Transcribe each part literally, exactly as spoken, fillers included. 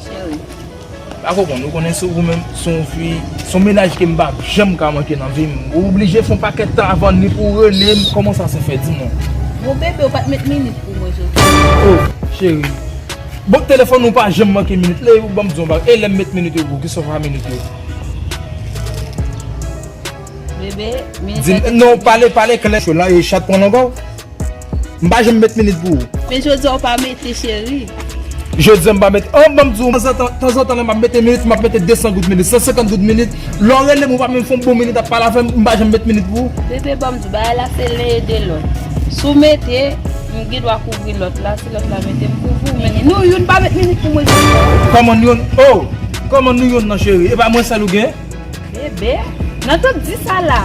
Cheri. Pa konprann, ou konnen se ou menm, se yon fi, se yon mennaj ke m p ap janm ka manke nan vi m. Ou oblije fè yon pakèt tan avan li pou w rele m. Kòman sa se fè, di mwen? Bon, bebe, ou pa t met minit pou mwen jodi. Oh, cheri. Bon, telefòn ou pa janm manke minit. Lè ou ban m di yon bagay. E lè m met minit yo pou ou, kisa w fè minit yo? Bebe, minit. Di m, non, pale, pale klè. Chou la, e chat pran nan kò w. M pa janm met minit pou ou. Men jodi a ou pa mete, cheri. Jodi a m pa met. Oh, ban m di w, tanzantan, tanzantan lè m ap mete minit, m ap mete de san goud minit, san senkant goud minit. Lè w rele m, ou pa menm fè yon bon minit ap pale avè m, m pa janm met minit pou ou. Bebe, ban m di w, bagay la se len ede lòt. Si w mete, m gen dwa kouvri lòt la, si lòt la mete, m kouvri w. Men nou youn pa met minit pou mwen jodi a. Kòman nou youn? Oh! Kòman nou youn nan, cheri? E pa mwen sèl ou gen? Bebe, nan tout di sa la,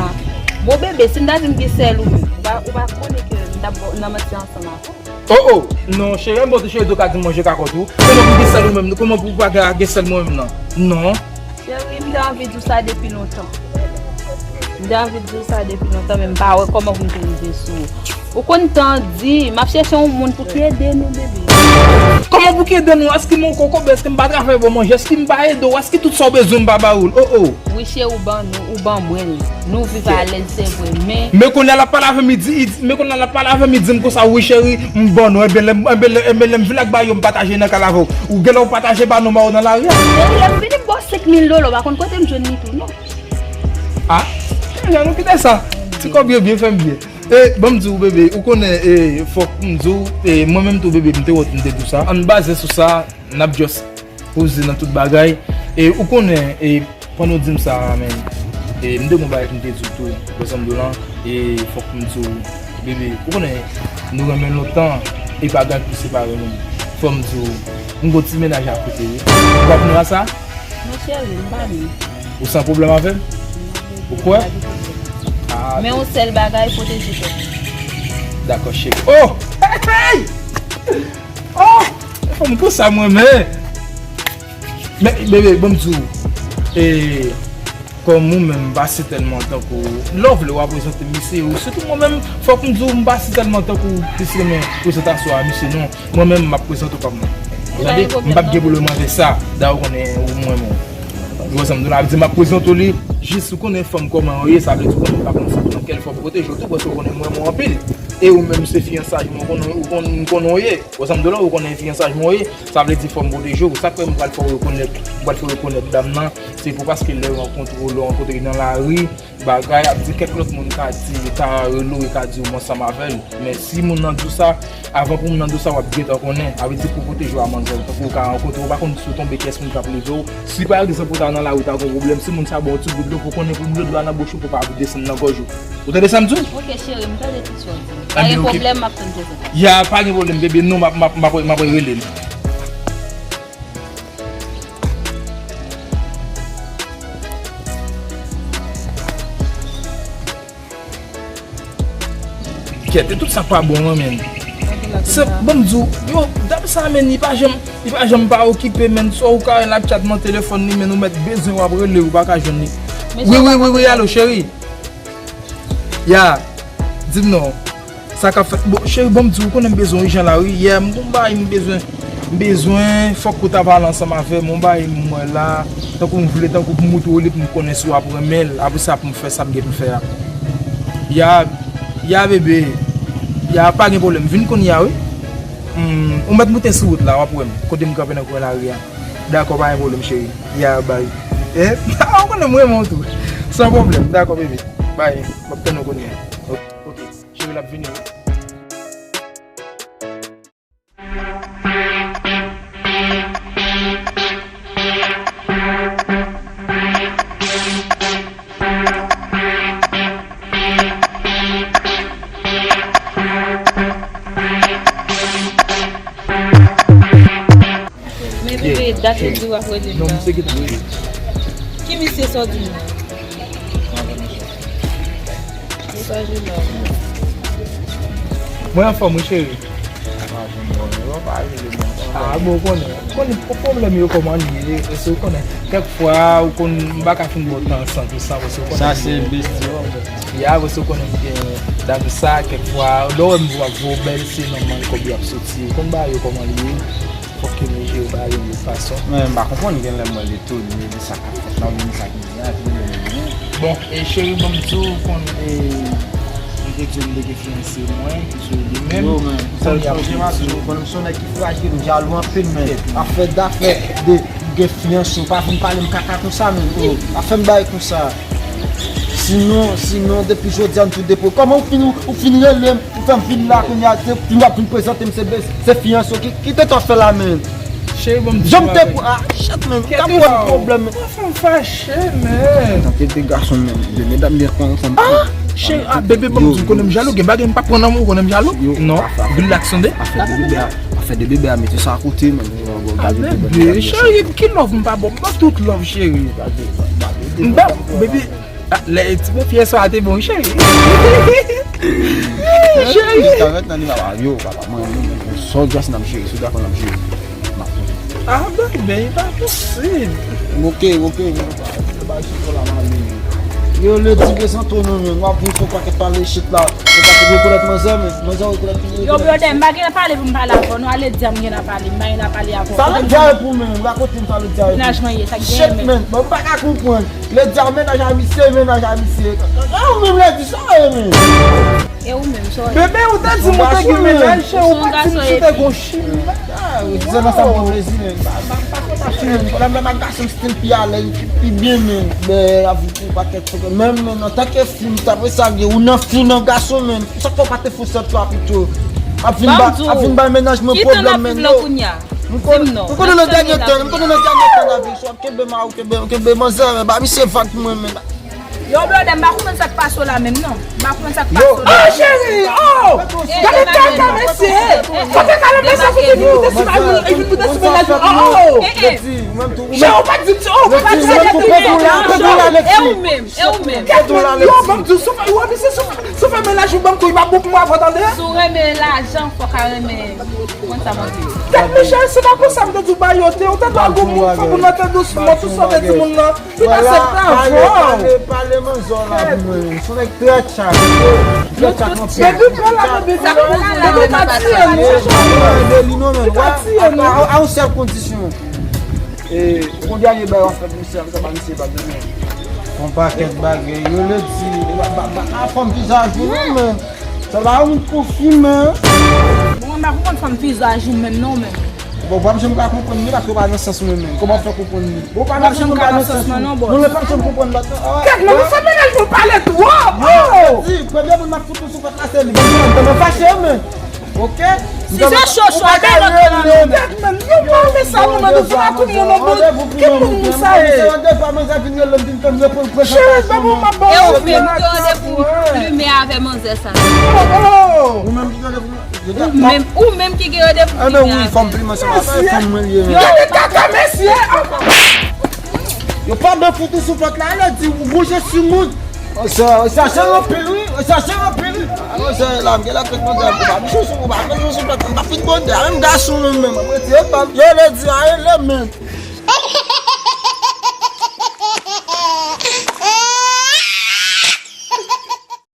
bon, bebe, si m ta di m gen sèl ou menm, ou pa, ou pa konnen ke m t ap nan manti ansanm avè w. Oh, oh, non, cheri, m bon, cheri, tou ka di m manje kakòt ou. Kòman pou m gen sèl ou menm? Kòman pou pa gen, gen sèl mwen menm nan? Non. Cheri, m te anvi di w sa depi lontan. M te anvi di w sa depi lontan, men m pa wè kòman pou m te rive sou ou. Ou konn tan di, m ap chèche yon moun pou ki ede nou, bebe. Kòman pou ki ede nou? Èske m yon kokobe? Èske m pa travay pou manje? Èske m pa ede w? Èske tout sa w bezwen m pa ba ou l? Oh, oh. Wi, cheri, ou ban nou, ou ban mwen l. Nou viv alèz, se vre, men. Men kounye a l ap pale avè m, li di, li di, men kounye a l ap pale avè m, li di m konsa, wi, cheri, m ban nou. Enben, lè m, enben, lè, enben, lè m vin ak bagay yo, m pataje nan kay la avè w. Ou genlè ou pataje ba nou, ba ou nan lari a. Cheri, lè m vini, m ba w senk mil dola, ou pa konn kote m jwenn li tou, non. Ah, cheri, nou kite sa. Ti kòb yo byen fè m byen. E, ban m di w, bebe, ou konnen, e, fòk m di w, e, mwen menm tou, bebe, m te wè w, m te di w sa. Ann baze sou sa, n ap just poze nan tout bagay. E, ou konnen, e, pandan w di m sa a, men, e, m te gon bagay pou m te di w tou, wè sa m di w lan, e, fòk m di w, bebe, ou konnen, nou renmen lontan, e pa gen anyen ki separe nou. Fò m di w, m gon ti mennaj akote, wi. Ou pa konnen sa? Non, cheri, m pa vle. Ou san pwoblèm avè l? Ou kwè? Ah, men yon sèl bagay, pwoteje tèt ou. Dakò, cheri. Oh! Hey, hey! Oh! Fanm konsa mwen, men. Men, bebe, ban m di w. E, kòm ou menm, m pa si tèlman tankou. Lè w vle, w a prezante misye. Ou, sitou mwen menm, fòk m di w, m pa si tèlman tankou plis renmen prezantasyon a misye, non. Mwen menm, m ap prezante w pa m nan. Ou tande? M p ap gen pwoblèm avè sa. Dayè, ou konnen, ou mwen, mwen. Ou wè sa m di w la, ap di m ap prezante w li. Jis ou konnen fanm kòman yo ye, sa vle di ou konnen m pa konn sa nan kèl fò m pwoteje w tou, paske ou konnen mwen, mwen anpil. E ou menm se fiyansaj mwen, ou konnen, ou konn, m konnen w ye. Ou wè sa m di w la, ou konnen fiyansaj mwen w ye. Sa vle di fò m pwoteje w. Sa k fè m pral fè w rekonèt, m pral fè w rekonèt dam nan, se pou paske lè w rankontre, lè w rankontre nan lari, bagay, ap di kèk lòt moun ka di, ka rele w e ka di w m ansanm avè l. Men si moun nan di w sa, avan pou moun nan di w sa, w ap gentan konnen. Sa vle di pou pwoteje w a manzè, tankou w ka rankontre, ou pa konn si w tonbe kiyès moun k ap leve w. Si pa egzanp ou ta nan lari, ou ta gon pwoblèm, si moun sa ba w ti gout dlo, pou konnen pou dlo a nan bouch ou, pou pa desann nan gòj ou. Ou tande sa m di w? Ok, cheri, m tande tout sa w di. Pa gen pwoblèm, m ap tann prezantasyon. Ya, pa gen pwoblèm, bebe, non, m ap, m ap, m ap, m ap rele l. Kèt, e tout sa pa bon, non, men. Se, ban m di w, yo, dam sa, men, li pa janm, li pa janm pa okipe, men. Swa ou ka wè l ap chat nan telefòn li, men ou mèt bezwen w ap rele, ou pa ka jwenn li. Wi, wi, wi, wi, alo, cheri. Ya, di m non. Sa k ap fèt? Bon, cheri, bon, m di w, ou konnen m bezwen w ijan la, wi. Yè, m gon bagay m bezwen. M bezwen, fòk ou ta pale ansanm avè m. Yon bagay m wè la, tankou m vle, tankou pou m montre w li, pou m konnen si w ap renmen l. Apre sa, pou m fè sa m gen pou m fè a. Ya, ya, bebe. Ya, pa gen pwoblèm. Vin kounye a, wi. Hmm, ou mèt moute sou wout la, w ap wè m. Kote m kanpe nan kwen lari a. Dakò, pa gen pwoblèm, cheri. Ya, bay. Eh? Ou konnen m renmen w tou. San pwoblèm. Dakò, bebe. Bay. M ap tann ou kounye a. Ok. Ok. Cheri, l ap vini, wi. Men bebe, dat ou di w ap rele m nan. Ki misye sa w di m nan? Mesaje la. Mwen anfòm, wi, cheri. Ah, bon, ou konnen. Ou konnen pwoblèm yo kòman li ye, paske ou konnen. Kèk fwa, ou konn, m pa ka fin ba w tan san tou sa, paske ou konnen. Sa se besti, wi. Ya, paske ou konnen m gen dam sa, kèk fwa, lè w wè m ap voye w bèl, se nòmal kòb yo ap soti. Ou konn bagay yo kòman li ye. Fòk ke m jere bagay yon lòt fason. Men m pa konprann, gen lè mwen etone de sa k ap fèt la, oubyen sa ki gen a, ki gen lè. Bon, e cheri, ban m di w, ou konn, e, m te di w m te gen fiyanse mwen, ki se li menm. Yo, men, sèl chanje m ap di w, ou konn m se yon nèg ki frajil, m jalou anpil, men afè dafè de gen fiyanse, ou pa vin pale m kaka konsa, men, oh, pa fè m bagay konsa. Sinon, sinon, depi jodi a, n tou depo. Kòman ou fin, ou fin rele m, ou fè m vin la, kounye a, se, ou ap vin prezante m, se, se fiyanse w ki, ki te tò fè la, men. Cheri, bon, jan m te pou, ah, shit, men, ka pou wè pwoblèm, men. Pa fè m fache, men. Tanke de gason, men, de medam, gen kòman fè m. Ah, cheri, ah, bebe, bon, m di w, konnen m jalou, gen bagay m pa pran nan men w, konnen m jalou. Non, relax, tande. Afè de bebe a, afè de bebe a, mete sa akote, men. Ah, bebe, cheri, ki love m pa bon? M ban tout love, cheri. M ban, bebe, ah, lè ti bebe sa te bon, cheri. Cheri. Jiskaprezan li pa yo, papa, mwen, mwen, mwen, sò djòs nan m cheri, sou dakò nan m cheri. Ah, bebe, e pa posib. Ok, ok, men, ba, ba, ba, ba, ba, ba, yo, le di prezante w non, men, w ap vin fè yon pakèt pale shit la. Ou pa te rekonèt manzè, men. Manzè rekonèt ki rekonèt. Yo, brother, m pa gen nan pale pou m pale avè w, non, ale di a m gen nan pale, m pa gen nan pale avè w. Sa lè di a pou men, rakonte m sa lè di a pou. Menaj mwen ye, sa k genyen, men. Shit, men. Bon, m pa ka konprann. Lè di a menaj a misye, menaj a misye. Kaka, ou menm lè di sa, e, men. E ou menm, sa w ye? Bebe, ou te di m ou te gen menaj, cheri, ou pa di m si w te gon chimè. Ah, ou di nan sa bon plezi, men. Pa, pa, pa konn sa, men. Pwoblèm nan, gason stil pi alèz, pi, pi byen, men. Ben, avèk yon pakèt, men, men, antanke fi, m ta vle sa, gen ou nan fi, ou nan gason, men. Sa fè w pa te fè sèt la pito. Ap vin ba, ap vin bay menaj mwen pwoblèm, men, yo. M konnen, m konnen nan dènye tan, m konnen nan dènye tan, la vi, swa kenbe mari, kenbe, kenbe manzè, men, ba misye vag pou mwen, men. Yo, brother, m pa konprann sa k pase w la menm, non. M pa konprann sa k pase w la. Oh, cheri, oh! Gade kaka mesye! Kote kaka mesye, fout li vin moute sou mennaj, li vin moute sou mennaj, oh, oh! Cheri, ou pa di m, oh, ou pa di m, e ou menm, e ou menm. Yo, ban m di w, si w fè, yo, misye, si w fè, si w fè mennaj ou ban m kou, li pa bon pou mwen avè w, tande? Si w renmen lajan, fòk a renmen konn sa manje. Gad, Michel, se pa konsa m te di w ba yo te, ou ta dwe gwo moun, fòk ou nan te dousman, tout sa w te di moun nan. Li pa sèt la vre. Pale, pale, pale manzè w la pou mwen. Se yon nèg trè tchak. Trè tchak anpil. Depi pran la, depi sa, depi ta tiye nou. Li non, men. Li ta tiye nou. A, a, a yon sèl kondisyon. E, pou dènye bagay w ap fè pou misye, sa pa misye pa gen. Yon pakèt bagay. Yo le di, ba, ba, ba, a fè m vizaj ou non, men. Sa pa yon moun konfime. Bon, mwen pa konprann fè m vizaj ou menm non, men. Bon, w p ap janm ka konprann li paske w pa nan sans mwen menm. Kòman w fè konprann li? Bon, w pa nan sans mwen, w pa nan sans mwen. Non, lè w p ap janm konprann lòt non. Kèt, men nou fè mennaj nou pale twòp. Yo, di, premye moun m ap fout ou sou pòt la, se li. Ban m, ban m fache, men. Ok? Si se cho, cho, a de lòt la non. Kèt, men nou pa renmen sa, nou mande sou la tout moun an bon. Ki moun nou sa ye? Cheri, ban m, m ap ba w. E ou menm, ou te randevou plimen avè manzè sa. Ou menm ki randevou. Ou menm, ou menm ki gen randevou. Enben wi, fanm pliman sa pa fè fanm mwen li ye. Gade kaka mesye. Yo pa byen fout ou sou pòt la, lè di ou bouje sou moun. Sa, sa se anpil wi, sa se anpil wi. Alò se la m gen la tèt mwen di a, pa byen sou, pa byen sou pòt, m pa fin bonde, a menm gason menm menm. Mwen di yo pa, yo le di a, yo le men.